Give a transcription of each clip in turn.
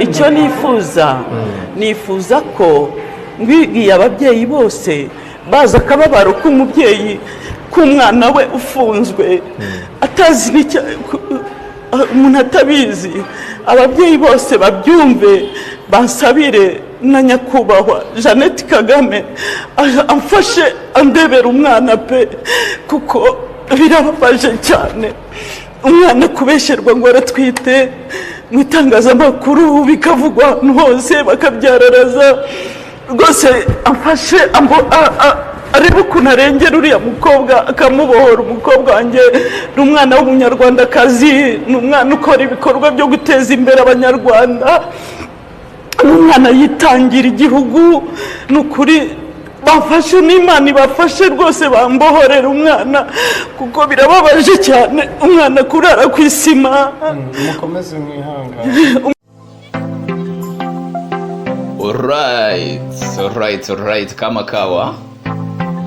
Icyo nifuza, nifuza ko mbibwiye ababyeyi bose bazi akababaro k'umubyeyi k'umwana we ufunzwe atazi n'icyo umuntu atabizi. Ababyeyi bose babyumve, bansabire na Nyakubahwa Jeannette Kagame amfashe andebera umwana pe, kuko birababaje cyane umwana kubesherwa ngo aratwite mu itangazamakuru, bikavugwa ahantu hose, bakabyararaza. Rwose amfashe arebe ukuntu arengera uriya mukobwa, akamubohora. Umukobwa wanjye ni umwana w'Umunyarwandakazi, ni umwana ukora ibikorwa byo guteza imbere Abanyarwanda, ni umwana yitangira igihugu. Ni ukuri bafashe, n'Imana ibafashe rwose, bambohorera umwana, kuko birababaje cyane umwana kurara ku isima. Mukomeze mwihangane. Alright, kama kawa.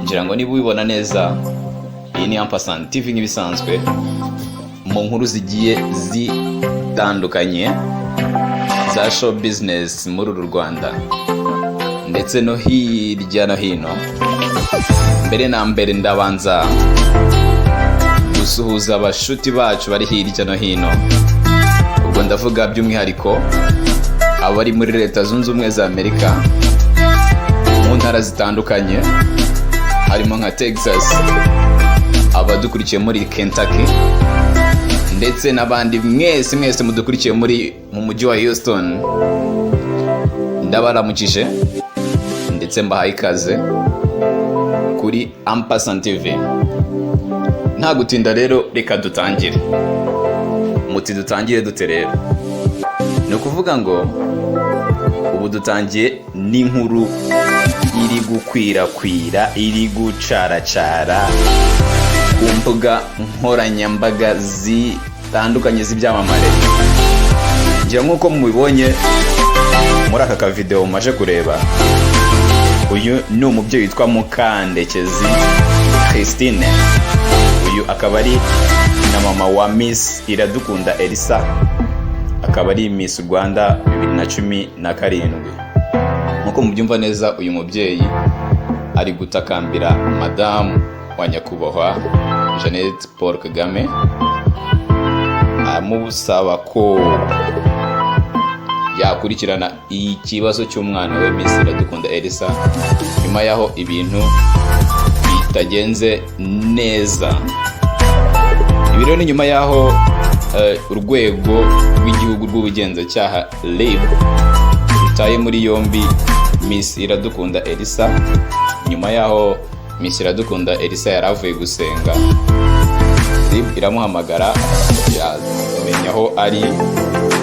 Ngira ngo niba ubibona neza, iyi ni Ampersand TV nk'ibisanzwe mu nkuru zigiye zitandukanye za show business muri uru Rwanda ndetse no hirya no hino. Mbere na mbere ndabanza gusuhuza abashuti bacu bari hirya no hino. Ubwo ndavuga by'umwihariko abari muri Leta Zunze Ubumwe za Amerika mu ntara zitandukanye, harimo nka Texas, abadukurikiye muri Kentucky, ndetse n'abandi mwese mwese mudukurikiye muri mu mujyi wa Houston. Ndabaramukije ndetse mbahaye ikaze kuri Ampersand TV. Nta gutinda rero, reka dutangire. Muti dutangire dute rero? Ni ukuvuga ngo ubu dutangiye n'inkuru iri gukwirakwira, iri gucaracara ku mbuga nkoranyambaga zitandukanye z'ibyamamare. Ngira nk'uko mubibonye muri aka kavidewo mumaze kureba, uyu ni umubyeyi witwa Mukandekezi Christine. Uyu akaba ari na mama wa Miss Iradukunda Elsa, akaba ari Miss Rwanda 2017. Nk'uko mubyumva neza, uyu mubyeyi ari gutakambira madamu wa Nyakubahwa Jeannette Paul Kagame, amusaba ko yakurikirana ikibazo cy'umwana we Miss Iradukunda Elsa, nyuma y'aho ibintu bitagenze neza. Ibi rero ni nyuma y'aho Urwego rw'Igihugu rw'Ubugenzacyaha, RIB, rutaye muri yombi Miss Iradukunda Elsa, nyuma y'aho Miss Iradukunda Elsa yari avuye gusenga, RIB iramuhamagara, iramenya aho ari,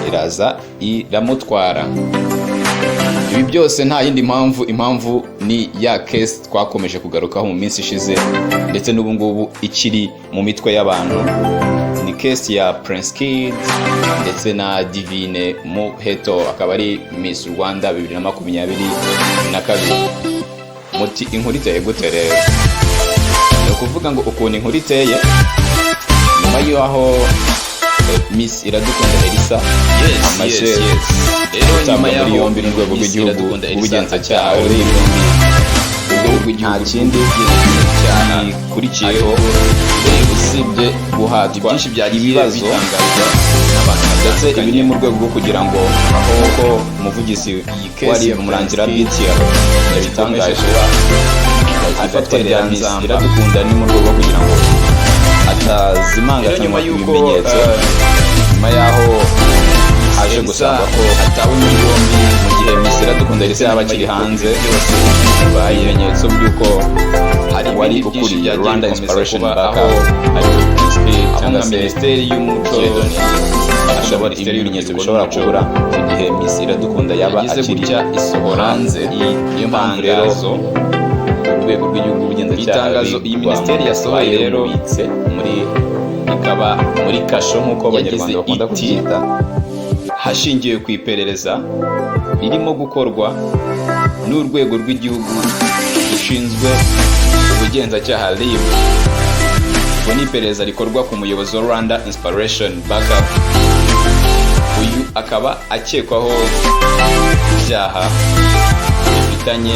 iraza iramutwara. Ibi byose nta yindi mpamvu, impamvu ni ya case twakomeje kugarukaho mu minsi ishize, ndetse n'ubu ngubu ikiri mu mitwe y'abantu. Ni case ya Prince Kid ndetse na Divine Muheto, akaba ari Miss Rwanda 2022. Muti inkuru iteye gute rero? Ni ukuvuga ngo ukuntu inkuru iteye, nyuma y'aho Miss Iradukunda Elsa amaze Rero gutabwa nyuma muri y'aho yombi n'Urwego Miss rw'Igihugu Iradukunda Elsa rw'Ubugenzacyaha, atawe muri RIB, yombi, Urwego rw'Igihugu nta kindi rw'Ubugenzacyaha gikurikiyeho usibye guhatwa byinshi byagiye ibibazo bitangazwa n'abantu ndetse ibi batandukanye. ni mu rwego rwo kugira ngo, nk'uko umuvugizi Iyi case wari ya Murangira Prince BTR yabitangaje, ifatwa rya Miss Nzamba. Iradukunda ni mu rwego rwo kugira ngo Rero atazimangatanywa nyuma y'uko ibimenyetso, nyuma y'aho haje Elsa gusangwa ko atawe muri yombi, mu gihe Miss Iradukunda Elsa yaba akiri hanze, byose bibaye, ibimenyetso by'uko hari wari ibindi byinshi ukuriye byagiye Rwanda bikomeza Inspiration kuba, Backup, aho ariwe Prince Kid aho cyangwa nka se Minisiteri y'Umuco, Dieudonné, ashobora Minisiteri ibimenyetso y'Urubyiruko bishobora n'Umuco kubura mu gihe Miss Iradukunda yaba yagize akiri gutya isohora hanze. Niyo mpamvu rero itangazo. Urwego rw'Igihugu rw'Ubugenzacyaha Itangazo iyi minisiteri yasohoye rero rwamubitse muri ikaba muri kasho, nk'uko yagize Abanyarwanda bakunda iti: kubyita. "Hashingiwe ku iperereza ririmo gukorwa n'Urwego rw'Igihugu rushinzwe Ubugenzacyaha, RIB, ubwo ni iperereza rikorwa ku muyobozi wa Rwanda Inspiration Backup, uyu Akaba akekwaho ibyaha bifitanye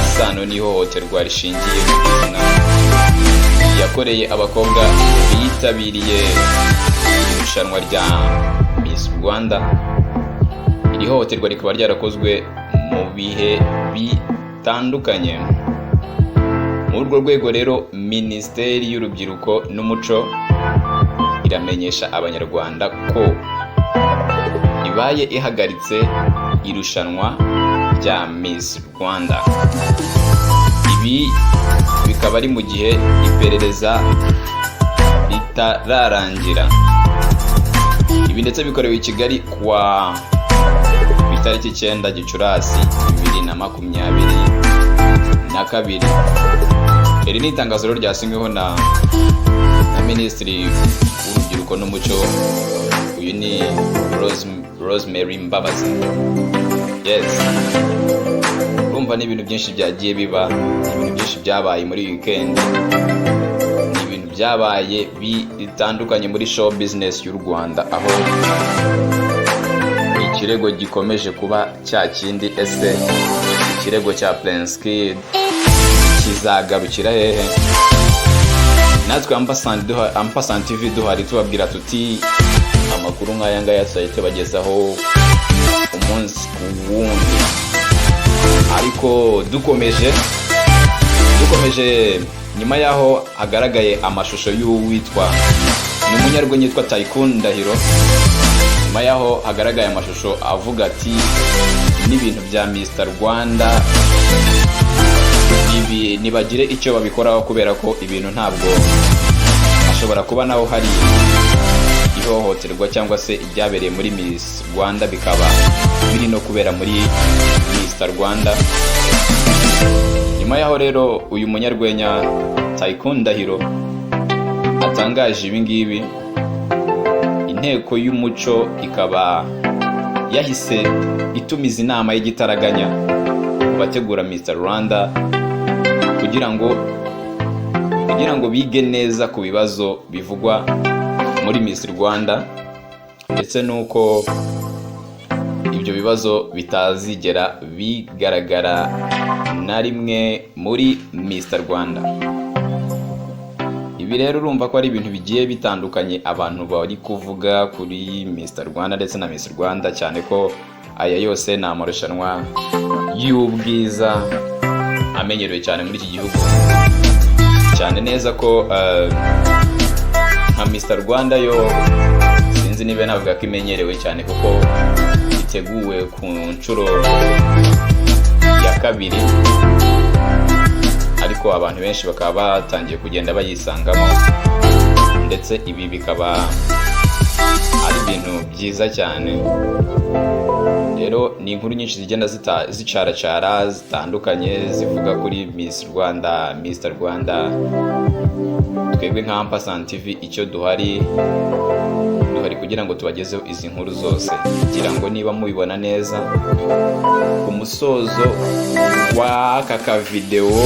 isano n'ihohoterwa rishingiye ku gitsina yakoreye abakobwa bitabiriye irushanwa rya Miss Rwanda. Iri hohoterwa rikaba ryarakozwe mu bihe bitandukanye. Muri urwo rwego rero, Minisiteri y'Urubyiruko n'Umuco iramenyesha Abanyarwanda ko ibaye ihagaritse irushanwa rya Miss Rwanda. Ibi bikaba ari mu gihe iperereza ritararangira. Ibi ndetse bikorewe i Kigali ku itariki 9 Gicurasi 2022. Iri ni itangazo rero ryasinyweho na Minisitiri w'Urubyiruko n'Umuco. Uyu ni Rosemary Mbabazi. Yes, urumva ni ibintu byinshi byagiye biba, ni ibintu byinshi byabaye muri weekend, ni ibintu byabaye bitandukanye muri show business y'u Rwanda, aho ikirego gikomeje kuba cya kindi: ese ikirego cya Prince Kid kizagarukira hehe? Natwe Ampasand TV duhari tubabwira tuti amakuru nk'aya ngaya tuzajya tubagezaho umunsi ku wundi. Ariko dukomeje, nyuma y'aho hagaragaye amashusho y'uwitwa, ni umunyarwenya witwa Tycoon Ndahiro, nyuma y'aho hagaragaye amashusho avuga ati n'ibintu bya Mr Rwanda nibagire icyo babikoraho, kubera ko ibintu ntabwo ashobora kuba naho hari ihohoterwa cyangwa se ibyabereye muri Miss Rwanda bikaba biri no kubera muri Mr Rwanda. Nyuma y'aho rero uyu munyarwenya Tycoon Ndahiro atangaje ibi ngibi, Inteko y'Umuco ikaba yahise itumiza inama y'igitaraganya ku bategura Mr Rwanda kugira ngo bige neza ku bibazo bivugwa muri Miss Rwanda, ndetse n'uko ibyo bibazo bitazigera bigaragara na rimwe muri Mr Rwanda. Ibi rero urumva ko ari ibintu bigiye bitandukanye abantu bari kuvuga kuri Mr Rwanda ndetse na Miss Rwanda, cyane ko aya yose ni amarushanwa y'ubwiza amenyerewe cyane muri iki gihugu, cyane neza ko nka Mr Rwanda yo sinzi niba navuga ko imenyerewe cyane, kuko iteguwe ku nshuro ya kabiri, ariko abantu benshi bakaba batangiye kugenda bayisangamo, ndetse ibi bikaba ari ibintu byiza cyane. Rero ni inkuru nyinshi zigenda zicaracara zitandukanye zivuga kuri Miss Rwanda, Mr Rwanda. Twebwe nka Ampasand TV icyo duhari, duhari kugira ngo tubagezeho izi nkuru zose, kugira ngo niba mubibona neza ku musozo w'aka kavidewo,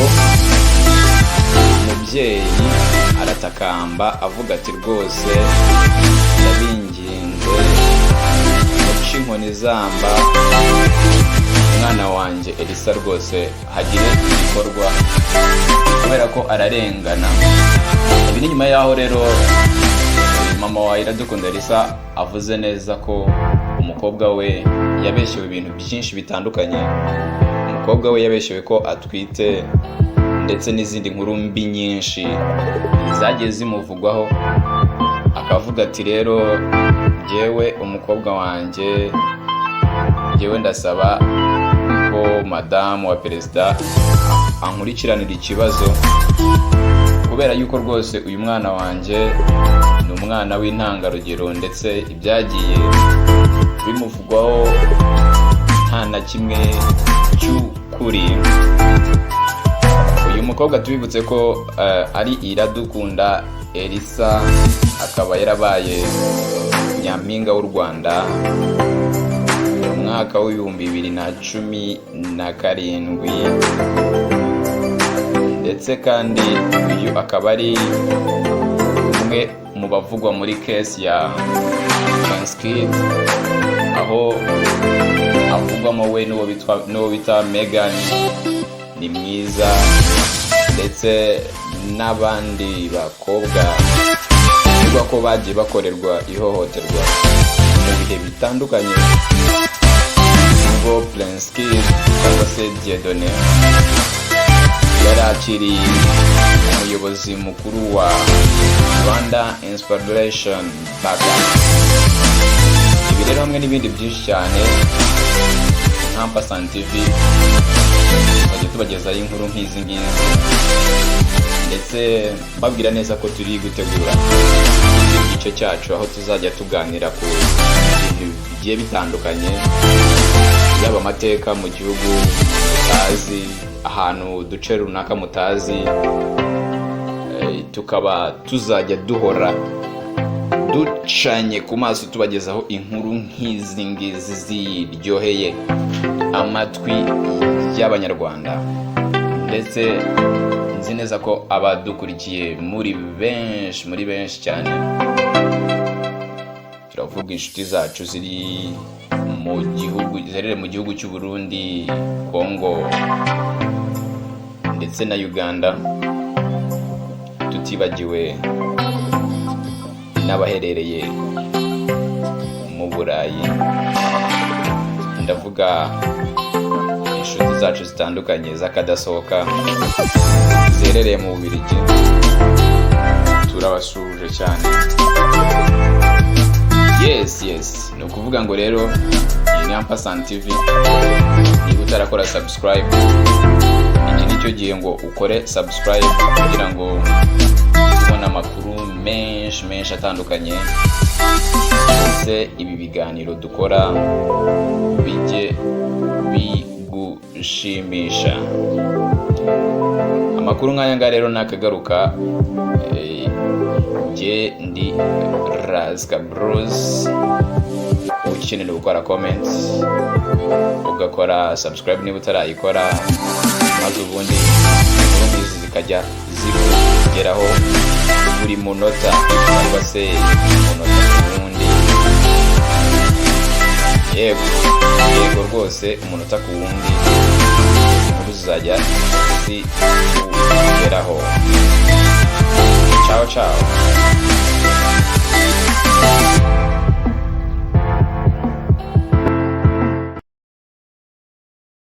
umubyeyi aratakamba avuga ati: "Rwose ndabinginze, muce inkoni zamba, umwana wanjye Elisa rwose hagire ibikorwa, kubera ko ararengana." Ibi ni nyuma y'aho rero mama wa Iradukunda Elisa avuze neza ko umukobwa we yabeshyewe ibintu byinshi bitandukanye. Umukobwa we yabeshyewe ko atwite, ndetse n'izindi nkuru mbi nyinshi zagiye zimuvugwaho, akavuga ati: "Rero jyewe umukobwa wanjye, jyewe ndasaba ko madamu wa perezida ankurikiranira ikibazo, kubera yuko rwose uyu mwana wanjye ni umwana w'intangarugero, ndetse ibyagiye bimuvugwaho nta na kimwe cy'ukuri." Uyu mukobwa tubibutse ko ari Iradukunda Elisa, akaba yarabaye Nyampinga w'u Rwanda mu mwaka w'2017, ndetse kandi uyu akaba ari umwe mu bavugwa muri case ya Prince Kid, aho Aho avugwamo we n'uwo bita Megan ni mwiza, ndetse n'abandi bakobwa bivugwa ko bagiye bakorerwa ihohoterwa mu bihe bitandukanye, ubwo Prince Kid cyangwa se Dieudonné yari akiri umuyobozi mukuru wa Rwanda Inspiration Backup. Ibi rero hamwe n'ibindi byinshi cyane, nka TV tuzajya tubagezaho inkuru nk'izi ngizi, ndetse mbabwira neza ko turi gutegura igice cyacu aho tuzajya tuganira ku bintu bigiye bitandukanye, yaba amateka mu gihugu mutazi, ahantu uduce runaka mutazi, tukaba tuzajya duhora ducanye ku maso, tubagezaho inkuru nk'izi ngizi ziryoheye amatwi y'Abanyarwanda. Ndetse nzi neza ko abadukurikiye muri benshi, muri benshi cyane. Turavuga inshuti zacu ziri mu gihugu, ziherereye mu gihugu cy'u Burundi, Congo ndetse na Uganda, tutibagiwe n'abaherereye mu Burayi. Ndavuga inshuti zacu zitandukanye z'akadasohoka ziherereye mu Bubiligi, turabasuhuje cyane. Yes, ni ukuvuga ngo rero iyi ni Ampasan TV. Niba utarakora subscribe, iki ni cyo gihe ngo ukore subscribe kugira ngo ubone amakuru menshi menshi atandukanye, ndetse ibi biganiro dukora bijye bigushimisha. Amakuru nk'aya ngaya rero nakagaruka. Njye ndi Razka Bruce. Ukenera gukora comment, ugakora subscribe niba utarayikora, maze ubundi inkuru nk'izi zikajya zikugeraho buri munota cyangwa se umunota ku wundi. Yego, yego rwose, umunota ku wundi inkuru zizajya zikugeraho. Ciao ciao.